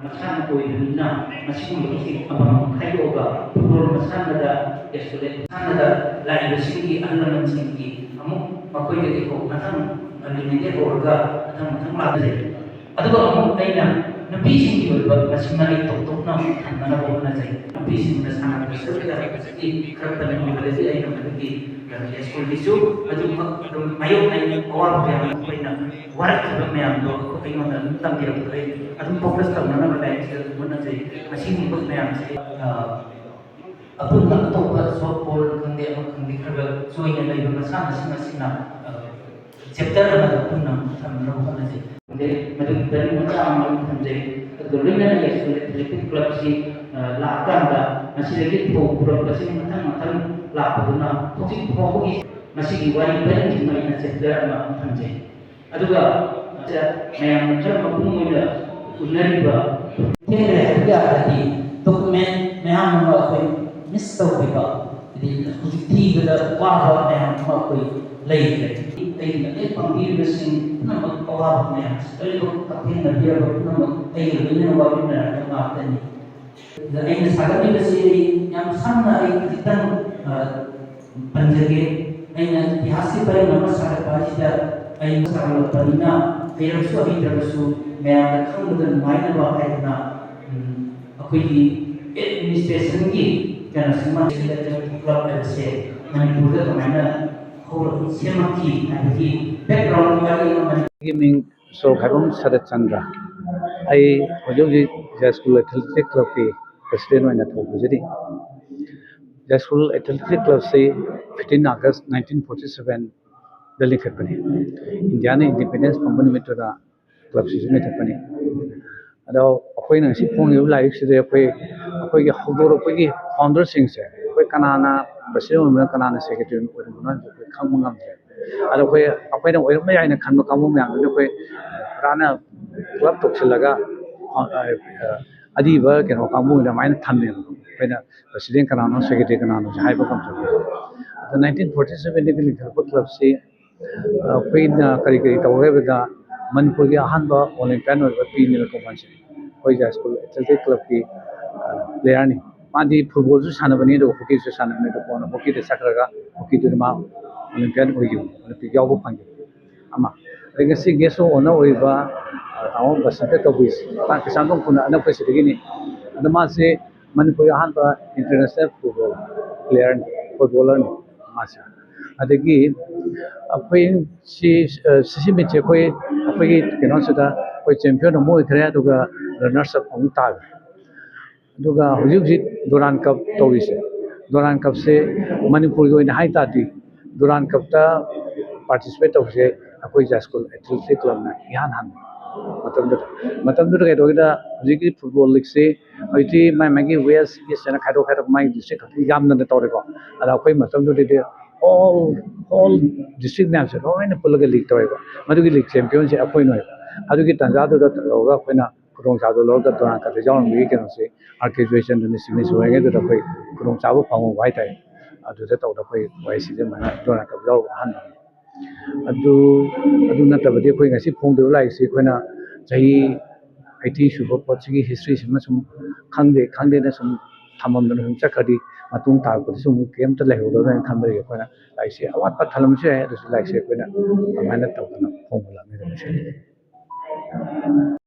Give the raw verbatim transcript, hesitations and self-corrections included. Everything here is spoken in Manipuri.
ꯃꯁꯥꯟꯅ ꯑꯣꯏꯕꯅꯤꯅ ꯃꯁꯤꯒꯨꯝꯕꯒꯤ ꯑꯃꯃꯝ ꯈꯥꯏꯗꯣꯛꯑꯒ ꯐꯨꯠꯕꯣꯜ ꯃꯁꯥꯟꯅꯗ, ꯌꯥꯏꯁꯀꯨꯜ ꯃꯁꯥꯟꯅꯗ ꯂꯥꯛꯏꯕꯁꯤꯡꯒꯤ ꯑꯍꯜ ꯂꯃꯟꯁꯤꯡꯒꯤ ꯑꯃꯨꯛ ꯃꯈꯣꯏꯗꯒꯤ ꯍꯧ-, ꯃꯊꯪ ꯃꯅꯤꯄꯨꯔꯗꯒꯤ ꯍꯧꯔꯒ ꯃꯊꯪ ꯃꯊꯪ ꯂꯥꯛꯆꯩ꯫ ꯑꯗꯨꯒ ꯑꯃꯨꯛ ꯑꯩꯅ ꯅꯨꯄꯤꯁꯤꯡꯒꯤ ꯑꯣꯏꯕ ꯃꯁꯤꯃ ꯑꯩ ꯇꯣꯞ ꯇꯣꯞꯅ ꯊꯝꯅꯅꯕ ꯍꯣꯠꯅꯖꯩ꯫ ꯅꯨꯄꯤꯁꯤꯡꯅ ꯁꯥꯟꯅꯕꯗ ꯁꯔꯨꯛ ꯌꯥꯔꯛꯄꯁꯤꯗꯤ ꯈꯔ ꯄꯟꯅꯤꯡꯕꯗꯒꯤ ꯑꯩꯅ ꯃꯗꯨꯒꯤ ꯌꯥꯏꯁꯀꯨꯜꯒꯤꯁꯨ ꯑꯗꯨꯃꯛ ꯑꯗꯨꯝ ꯃꯥꯌꯣꯛꯅꯩ꯫ ꯑꯋꯥꯕ ꯀꯌꯥ ꯑꯃ ꯑꯩꯈꯣꯏꯅ ꯋꯥꯔꯛꯈꯤꯕ ꯃꯌꯥꯝꯗꯣ ꯑꯩꯉꯣꯟꯗ ꯑꯗꯨꯝ ꯇꯝꯕꯤꯔꯛꯄꯗꯒꯤ ꯑꯗꯨꯝ ꯐꯣꯀꯁ ꯇꯧꯅꯅꯕ ꯂꯥꯏꯔꯤꯛꯁꯤꯗ ꯑꯗꯨꯝ ꯍꯣꯠꯅꯖꯩ꯫ ꯑꯁꯤꯒꯨꯝꯕ ꯃꯌꯥꯝꯁꯦ, ꯑ, ꯑꯄꯨꯟꯕ ꯑꯇꯣꯞꯄ ꯁꯣꯐ ꯕꯣꯜ ꯈꯪꯗꯦ, ꯑꯃ ꯈꯪꯗꯦ, ꯈꯔ ꯈꯔ ꯆꯣꯏꯅ ꯂꯩꯕ ꯃꯁꯥꯟꯅꯁꯤꯡ ꯑꯁꯤꯅ, ꯑ, ꯆꯦꯞꯇꯔ ꯑꯃꯗ ꯄꯨꯟꯅ ꯊꯝꯅꯕ ꯍꯣꯠꯅꯖꯩ꯫ ꯈꯪꯗꯦ, ꯃꯗꯨꯒꯤ ꯄꯔꯤꯡ ꯃꯆꯥ ꯑꯃ ꯑꯗꯨꯝ ꯊꯝꯖꯩ꯫ ꯑꯗꯨꯒ ꯂꯣꯏꯅꯅ ꯌꯥꯏꯁꯀꯨꯜ ꯑꯦꯊꯂꯦꯇꯤꯛ ꯀ꯭ꯂꯕꯁꯤ, ꯑ, ꯂꯥꯛꯑꯀꯥꯟꯗ ꯃꯁꯤꯗꯒꯤ ꯐꯧ ꯄꯨꯔꯛꯄꯁꯤꯡ ꯃꯊꯪ ꯃꯊꯪ ꯂꯥꯛꯄꯗꯨꯅ ꯍꯧꯖꯤꯛ ꯐꯥꯎꯕꯒꯤ ꯃꯁꯤꯒꯤ ꯋꯥꯔꯤ ꯄꯔꯤꯡꯁꯤꯃ ꯑꯩꯅ ꯆꯦꯞꯇꯔ ꯑꯃ ꯊꯝꯖꯩ꯫ ꯑꯗꯨꯒ ꯃꯌꯥꯝꯅ ꯈꯔ ꯃꯄꯨꯡ ꯑꯣꯏꯅ ꯎꯅꯔꯤꯕ ꯊꯦꯡꯅꯔꯦ ꯍꯥꯏꯕ ꯌꯥꯔꯒꯗꯤ ꯗꯣꯀꯨꯃꯦꯟ ꯃꯌꯥꯝ ꯑꯃ ꯑꯩꯈꯣꯏ ꯃꯤꯁ ꯇꯧꯈꯤꯕ, ꯍꯥꯏꯗꯤ ꯍꯧꯖꯤꯛ ꯊꯤꯕꯗ ꯋꯥꯕ ꯃꯌꯥꯝ ꯑꯃ ꯑꯩꯈꯣꯏ ꯂꯩꯈ꯭ꯔꯦ꯫ ꯑꯩꯒꯤ ꯃꯇꯦꯡ ꯄꯥꯡꯕꯤꯔꯤꯕꯁꯤꯡ ꯄꯨꯝꯅꯃꯛ, ꯑꯋꯥꯕ ꯃꯌꯥꯝ ꯂꯣꯏꯅꯃꯛ ꯍꯛꯊꯦꯡꯅꯕꯤꯔꯕ ꯄꯨꯝꯅꯃꯛ ꯑꯩꯒ ꯂꯣꯏꯅꯅ ꯋꯥꯃꯤꯟꯅꯔꯕ ꯉꯥꯛꯇꯅꯤ꯫ ꯑꯗ ꯑꯩꯅ ꯁꯥꯒꯠꯂꯤꯕꯁꯤ ꯑꯩ ꯌꯥꯝ ꯁꯝꯅ ꯑꯩ ꯈꯖꯤꯛꯇꯪ, ꯑ, ꯄꯟꯖꯒꯦ꯫ ꯑꯩꯅ ꯏꯇꯤꯍꯥꯁꯀꯤ ꯄꯔꯤꯡ ꯑꯃ ꯁꯥꯒꯠꯄ ꯍꯥꯏꯁꯤꯗ ꯑꯩ ꯁꯥꯒꯠꯂꯛꯄꯅꯤꯅ ꯍꯩꯔꯕꯁꯨ ꯍꯩꯇ꯭ꯔꯕꯁꯨ ꯃꯌꯥꯝꯅ ꯈꯪꯕꯗ ꯅꯨꯡꯉꯥꯏꯅꯕ ꯍꯥꯏꯗꯅ, ꯎꯝ, ꯑꯩꯈꯣꯏꯒꯤ ꯑꯦꯗꯃꯤꯅꯤꯁꯇ꯭ꯔꯦꯁꯟꯒꯤ ꯀꯩꯅꯣꯁꯤꯃ ꯊꯣꯛꯂꯛꯂꯤꯕꯁꯦ ꯃꯅꯤꯄꯨꯔꯗ ꯀꯃꯥꯏꯅ ꯍꯧꯔꯛ-, ꯁꯦꯝꯃꯛꯈꯤ ꯍꯥꯏꯕꯒꯤ ꯕꯦꯛꯒ꯭ꯔꯥꯎꯟ ꯋꯥꯔꯤ ꯑꯃ ꯃꯅꯤꯄꯨꯔꯒꯤ ꯃꯤꯡ ꯁꯣꯔꯣꯛꯈꯥꯏꯕꯝ ꯁꯔꯠ ꯆꯟꯗ꯭ꯔ꯫ ꯑꯩ ꯍꯧꯖꯤꯛ ꯍꯧꯖꯤꯛ ꯌꯥꯏꯁ꯭ꯀꯨꯜ ꯑꯦꯊꯂꯦꯇꯤꯛ ꯀ꯭ꯂꯕꯀꯤ ꯄ꯭ꯔꯁꯤꯗꯦꯟ ꯑꯣꯏꯅ ꯊꯧ ꯄꯨꯖꯔꯤ꯫ ꯌꯥꯏꯁ꯭ꯀꯨꯜ athletic ꯀ꯭ꯂꯕꯁꯤ fifteen August nineteen forty seven ꯗ ꯂꯤꯡꯈꯠꯄꯅꯤ꯫ ꯏꯟꯗꯤꯌꯥꯅ ꯏꯟꯗꯤꯄꯦꯟꯗꯦꯟꯁ ꯐꯪꯕ ꯅꯨꯃꯤꯠꯇꯨꯗ ꯀ꯭ꯂꯕꯁꯤꯁꯨ ꯂꯤꯡꯈꯠꯄꯅꯤ꯫ ꯑꯗꯣ ꯑꯩꯈꯣꯏꯅ ꯉꯁꯤ ꯐꯣꯡꯉꯤꯕ ꯂꯥꯏꯔꯤꯛꯁꯤꯗ ꯑꯩꯈꯣꯏ, ꯑꯩꯈꯣꯏꯒꯤ ꯍꯧꯗꯣꯔꯛꯄꯒꯤ ꯐꯥꯎꯟꯗꯔꯁꯤꯡꯁꯦ, ꯑꯩꯈꯣꯏ ꯀꯅꯥꯅ ꯄ꯭ꯔꯁꯤꯗꯦꯟ ꯑꯣꯏꯕꯅꯣ, ꯀꯅꯥꯅ ꯁꯦꯀ꯭ꯔꯦꯇꯔꯤ ꯑꯣꯏꯔꯝꯕꯅꯣ ꯍꯥꯏꯕꯁꯦ ꯑꯩꯈꯣꯏ ꯈꯪꯕ ꯉꯝꯗ꯭ꯔꯦ꯫ ꯑꯗꯣ ꯑꯩꯈꯣꯏ, ꯑꯩꯈꯣꯏꯅ ꯑꯣꯏꯔꯝꯕ ꯌꯥꯏꯅ ꯈꯟꯕ ꯀꯥꯡꯕꯨ ꯃꯌꯥꯝꯗꯨꯗꯤ ꯑꯩꯈꯣꯏ ꯄꯨꯔꯥꯅ ꯀ꯭ꯂꯕ ꯇꯧꯁꯤꯜꯂꯒ, ꯑ, ꯑ, ꯑꯔꯤꯕ ꯀꯩꯅꯣ ꯀꯥꯡꯕꯨ ꯑꯗꯨꯃꯥꯏꯅ ꯊꯝꯃꯦꯕ꯫ ꯑꯩꯈꯣꯏꯅ ꯄ꯭ꯔꯁꯤꯗꯦꯟ ꯀꯅꯥꯅꯣ, ꯁꯦꯀ꯭ꯔꯦꯇꯔꯤ ꯀꯅꯥꯅꯣꯁꯦ ꯍꯥꯏꯕ ꯉꯝꯖꯗꯦ꯫ ꯑꯗꯣ nineteen forty seven ꯗꯒꯤ ꯂꯤꯡꯈꯠꯂꯛꯄ ꯀ꯭ꯂꯕꯁꯤ, ꯑ, ꯑꯩꯈꯣꯏꯅ ꯀꯔꯤ ꯀꯔꯤ ꯇꯧꯔꯦ ꯍꯥꯏꯕꯗ, ꯃꯅꯤꯄꯨꯔꯒꯤ ꯑꯍꯥꯟꯕ ꯑꯣꯂꯦꯝꯄꯤꯌꯥꯟ ꯑꯣꯏꯕ ꯄꯤ ꯅꯤꯜꯀꯨꯃꯥꯔꯁꯤ, ꯑꯩꯈꯣꯏ ꯖꯥꯏ ꯁ꯭ꯀꯨꯜ ꯑꯦꯊꯂꯦꯇꯤꯛ ꯀ꯭ꯂꯕꯀꯤ ꯄ꯭ꯂꯦꯌꯔꯅꯤ꯫ ꯃꯥꯗꯤ ꯐꯨꯠꯕꯣꯜꯁꯨ ꯁꯥꯟꯅꯕꯅꯤ, ꯑꯗꯨꯒ ꯍꯣꯀꯤꯁꯨ ꯁꯥꯟꯅꯕꯅꯤ꯫ ꯑꯗꯣ ꯀꯣꯟꯅ ꯍꯣꯀꯤꯗ ꯆꯠꯈ꯭ꯔꯒ ꯍꯣꯀꯤꯗꯨꯅ ꯃꯥ ꯑꯣꯂꯦꯝꯄꯤꯌꯥꯟ ꯑꯣꯏꯈꯤꯕ, ꯑꯣꯂꯦꯝꯄꯤꯛ ꯌꯥꯎꯕ ꯐꯪꯈꯤꯕ ꯑꯃ꯫ ꯑꯗꯩ ꯉꯁꯤ ꯒꯦꯁ ꯑꯣꯐ ꯑꯣꯅꯔ ꯑꯣꯏꯔꯤꯕ ꯇꯥꯃꯣ ꯕꯁꯟꯇ ꯀꯕꯨꯏꯁꯦ, ꯃꯥ ꯀꯩꯁꯥꯝꯊꯣꯡ ꯈꯨꯟ ꯑꯅꯛꯄꯁꯤꯗꯒꯤꯅꯤ꯫ ꯑꯗꯣ ꯃꯥꯁꯦ ꯃꯅꯤꯄꯨꯔꯒꯤ ꯑꯍꯥꯟꯕ ꯏꯟꯇꯔꯅꯦꯁꯅꯦꯜ ꯐꯨꯠꯕꯣꯜ ꯄ꯭ꯂꯦꯌꯔꯅꯤ, ꯐꯨꯠꯕꯣꯂꯔꯅꯤ ꯃꯥꯁꯦ꯫ ꯑꯗꯒꯤ ꯑꯩꯈꯣꯏ ꯁꯤ, ꯁꯤꯁꯤ ꯃꯤꯠꯁꯦ ꯑꯩꯈꯣꯏ, ꯑꯩꯈꯣꯏꯒꯤ ꯀꯩꯅꯣꯁꯤꯗ ꯑꯩꯈꯣꯏ ꯆꯦꯝꯄꯤꯌꯟ ꯑꯃ ꯑꯣꯏꯈ꯭ꯔꯦ, ꯑꯗꯨꯒ ꯔꯟꯅꯔꯁ ꯑꯞ ꯑꯃꯨꯛ ꯇꯥꯈ꯭ꯔꯦ꯫ ꯑꯗꯨꯒ ꯍꯧꯖꯤꯛ ꯍꯧꯖꯤꯛ ꯗꯨꯔꯥꯟ ꯀꯞ ꯇꯧꯔꯤꯁꯦ, ꯗꯨꯔꯥꯟ ꯀꯞꯁꯦ ꯃꯅꯤꯄꯨꯔꯒꯤ ꯑꯣꯏꯅ ꯍꯥꯏ ꯇꯥꯔꯗꯤ ꯗꯨꯔꯥꯟ ꯀꯞꯇ ꯄꯥꯔꯇꯤꯁꯤꯄꯦꯠ ꯇꯧꯕꯁꯦ ꯑꯩꯈꯣꯏ ꯖꯥꯏ ꯁ꯭ꯀꯨꯜ ꯑꯦꯊꯂꯦꯇꯤꯛ ꯀ꯭ꯂꯕꯅ ꯏꯍꯥꯟ ꯍꯥꯟꯕ꯫ ꯃꯇꯝꯗꯨꯗ, ꯃꯇꯝꯗꯨꯗ ꯀꯩꯗꯧꯒꯦꯗ, ꯍꯧꯖꯤꯛꯀꯤ ꯐꯨꯠꯕꯣꯜ ꯂꯤꯛꯁꯤ ꯍꯧꯖꯤꯛꯇꯤ ꯃꯥꯏ ꯃꯥꯒꯤ ꯋꯦꯁ ꯏꯁ ꯍꯥꯏꯅ ꯈꯥꯏꯗꯣꯛ ꯈꯥꯏꯗꯣꯛ ꯃꯥꯒꯤ ꯗꯤꯁꯇ꯭ꯔꯤꯛ ꯈꯛꯇ ꯌꯥꯝꯗꯅ ꯇꯧꯔꯦꯀꯣ꯫ ꯑꯗ ꯑꯩꯈꯣꯏ ꯃꯇꯝꯗꯨꯗꯗꯤ ꯑꯣꯜ ꯑꯣꯜ ꯗꯤꯁꯇ꯭ꯔꯤꯛ ꯃꯌꯥꯝꯁꯦ ꯂꯣꯏꯅ ꯄꯨꯜꯂꯒ ꯂꯤꯛ ꯇꯧꯋꯦꯕ꯫ ꯃꯗꯨꯒꯤ ꯂꯤꯛ ꯆꯦꯝꯄꯤꯌꯟꯁꯦ ꯑꯩꯈꯣꯏꯅ ꯑꯣꯏꯕ꯫ ꯑꯗꯨꯒꯤ ꯇꯥꯟꯖꯥꯗꯨꯗ ꯇꯧꯔꯒ ꯑꯩꯈꯣꯏꯅ ꯈꯨꯗꯣꯡꯆꯥꯕꯗꯨ ꯂꯧꯔꯒ ꯗꯨꯔꯥꯟ ꯀꯞꯇ ꯌꯥꯎꯔꯝꯕꯒꯤ ꯀꯩꯅꯣꯁꯦ, ꯑꯥꯔ ꯀꯦ ꯖꯣꯏꯆꯟꯗ꯭ꯔꯅ ꯁꯤꯒꯅꯦꯆꯔ ꯑꯣꯏꯔꯤꯉꯩꯗꯨꯗ ꯑꯩꯈꯣꯏ ꯈꯨꯗꯣꯡꯆꯥꯕ ꯐꯪꯍꯧꯕ ꯍꯥꯏꯇꯥꯔꯦ꯫ ꯑꯗꯨꯗ ꯇꯧꯗ ꯑꯩꯈꯣꯏ ꯋꯥꯏ ꯁꯤꯗ ꯑꯗꯨꯃꯥꯏꯅ ꯗꯣꯅꯥꯜ ꯀꯞ ꯌꯥꯎꯔꯨꯕ ꯑꯍꯥꯟꯕꯅꯤ꯫ ꯑꯗꯨ, ꯑꯗꯨ ꯅꯠꯇꯕꯗꯤ ꯑꯩꯈꯣꯏ ꯉꯁꯤ ꯐꯣꯡꯗꯣꯏꯕ ꯂꯥꯏꯔꯤꯛꯁꯤ ꯑꯩꯈꯣꯏꯅ ꯆꯍꯤ ꯑꯩꯠꯇꯤ ꯁꯨꯕ ꯄꯣꯠꯁꯤꯒꯤ ꯍꯤꯁꯇ꯭ꯔꯤꯁꯤꯃ ꯁꯨꯝ ꯈꯪꯗꯦ ꯈꯪꯗꯦꯅ ꯁꯨꯝ ꯊꯝꯃꯝꯗꯅ ꯁꯨꯝ ꯆꯠꯈ꯭ꯔꯗꯤ ꯃꯇꯨꯡ ꯇꯥꯔꯛꯄꯗꯁꯨ ꯑꯃꯨꯛ ꯀꯩꯝꯇ ꯂꯩꯍꯧꯗꯕ꯭ꯔꯥ ꯍꯥꯏꯅ ꯈꯟꯕꯗꯒꯤ ꯑꯩꯈꯣꯏꯅ ꯂꯥꯏꯔꯤꯛꯁꯦ ꯑꯋꯥꯠꯄ ꯊꯜꯂꯝꯕꯁꯨ ꯌꯥꯏ, ꯑꯗꯨꯁꯨ ꯂꯥꯏꯔꯤꯛꯁꯦ ꯑꯩꯈꯣꯏꯅ ꯑꯗꯨꯃꯥꯏꯅ ꯇꯧꯗꯅ ꯐꯣꯡꯕ ꯂꯥꯛꯅꯔꯤꯕꯁꯤꯅꯤ꯫